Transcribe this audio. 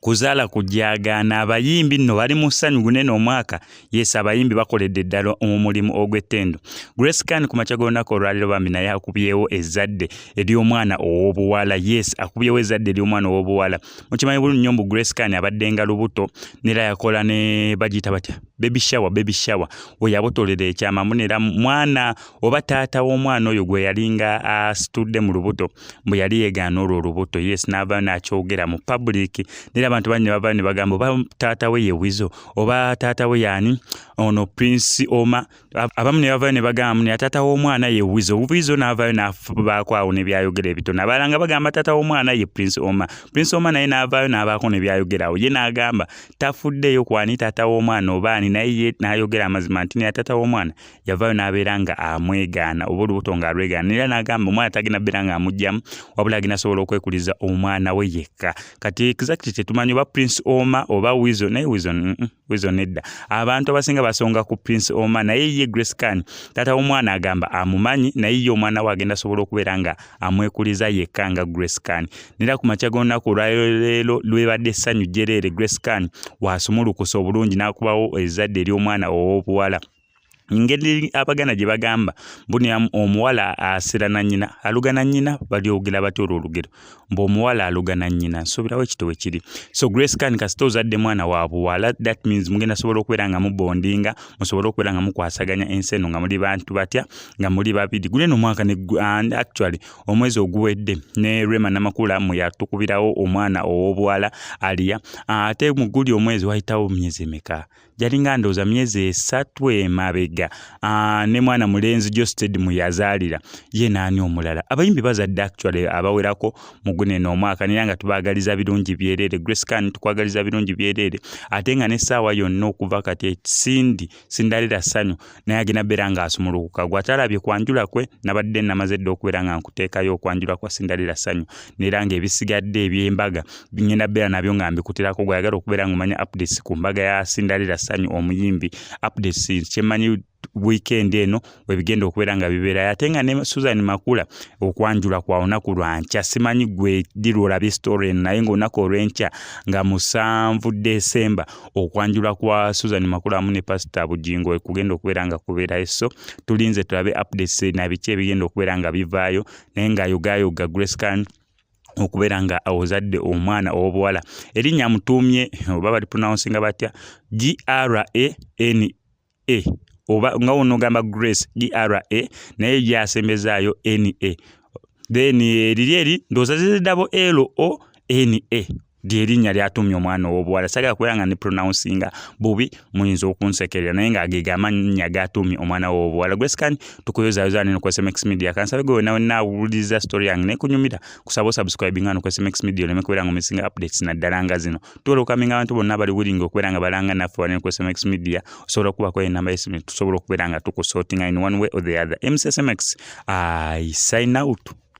Kuzaala kujagaana. Abayimbi nno bali mu ssanyu gunene omwaka. Yes, abayimbi bakoledde ddala omulimu ogw'ettendo. Grace Khan ku makya g'olunaku olwaleero bambi naye akubyewo ezzadde ery'omwana ow'obuwala. Yes, akubyewo ezzadde ery'omwana ow'obuwala. Mukimanyi bulungi nnyo mbu Grace Khan abadde nga lubuto, nera yakola ne bagiyita batya, baby shower. Baby shower we yabotolera ekyama mbu nera mwana oba taata w'omwana oyo gwe yalinga asitudde mu lubuto mbu yali yeegaana olwo olubuto. Yes, n'avaayo n'akyogera mu public, nera abantu bangi ne bavaayo ne bagamba oba taata we ye Weasel oba taata we yaani ono Prince Omar. Abamu ne bavaayo ne bagamba mbu taata w'omwana ye Weasel. Weasel n'avaayo n'abaako awo ne byayogera ebitono. Abalala nga bagamba taata w'omwana ye Prince Omar. Prince Omar naye n'avaayo n'abaako ne byayogera awo, ye n'agamba tafuddeeyo kwani taata w'omwana oba ani, naye ye n'ayogera amazima nti naye taata w'omwana yavaayo n'abeera nga amwegaana oba olubuto ng'alwegaana, era n'agamba omwana tagenda beera ng'amuggyamu wabula agenda asobola okwekuliza omwana we yekka. Kati exactly tetumanyi oba Prince Omar oba Weasel, naye Weasel, Weasel nedda. Abantu abasinga basonga ku Prince Omar, naye ye Grace Khan taata w'omwana agamba amumanyi, naye ye omwana we agenda asobola okubeera nga amwekuliza yekka nga Grace Khan. Nera ku makya g'olunaku olwaleero lwebadde essanyu jjereere, Grace Khan wasumulukusa obulungi n'akubawo ezzadde ery'omwana ow'obuwala. Engeri Abaganda gye bagamba mbu omuwala asera na nnyina, aluga na nnyina, balyogera batya olwo olugero mbu omuwala aluga na nnyina? Nsuubirawo ekito we kiri. So Grace Khan, kasita ozadde mwana wa buwala, that means mugenda sobola okubeera nga mubondinga, musobole okubeera nga mukwasaganya ensi eno nga muli bantu batya, nga muli babiri. Guli eno omwaka ne and actually omwezi oguwedde ne Rema Namakula mwe yatukubirawo omwana ow'obuwala Aliya. Ate mu guli omwezi wayitawo myezi emeka, jalinga ndowooza myezi 3 emabega, ne mwana mulenzi Josted mu yazaalira ye. Naani omulala? Abayimbi bazadde actually abawerako mu guneno omwaka, naye nga tubaagaliza birungi byereere. Grace Khan, tukwagaliza birungi byereere. Ate nga n'essaawa yonna okuva kati Cindy, Cinderella Ssanyu naye agenda beera ng'asumulukuka. Gwe atalabye kwanjula kwe, nabadde namaze dda okubeera nga nkuteekayo okwanjula kwa Cinderella Ssanyu, neera ng'ebisigadde eby'embaga ngenda beera nabyo nga mbikuterako. Gwayagala okubeera ng'omanya updates ku mbaga ya Cinderella Ssanyu omuyimbi, updates kyemmanyi weekend eno webigenda okubeera nga bibeerayo. Ate nga ne Susan Makula okwanjula kwa lunaku lwankya. Simanyi gwe ddi lwolabye story eno, naye ng'olunaku olw'enkya nga 7 Desemba okwanjula kwa Susan Makula wamu ne Pasita Bugingo kugenda okubeera nga kubeerayo. So tulinze tulabe updates na biki ebigenda okubeera nga bivaayo, naye ng'ayogaayoga Grace Khan okubeera nga ozadde omwana ow'obuwala, erinnya amutuumye oba bali pronouncinga batya, Grana, oba nga wonogamba Grace Gra, naye gyasembezaayo Na, then eriri eri ndowooza ziri double L O N A, lyerinnya lyatumye omwana ow'obuwala. Sagala kubeera nga ne pronouncinga bubi, muyinza okunsekerera, naye ng'agega amannya gatumye omwana w'obuwala. Grace Khan, tukuyozayoza neno ku SMX Media. Kansabe gwe wena wena awuliriza story yange nekunyumira, kusaba osubscribinga wano ku SMX Media oleme kubeera nga omissinga updates naddala nga zino. Tuwelcominga abantu bonna abali willing okubeera nga balanga naffe wano ku SMX Media. Osobola okubako enamba y'essimu, tusobola okubeera nga tukusortinga in one way or the other. MCSMX, I sign out.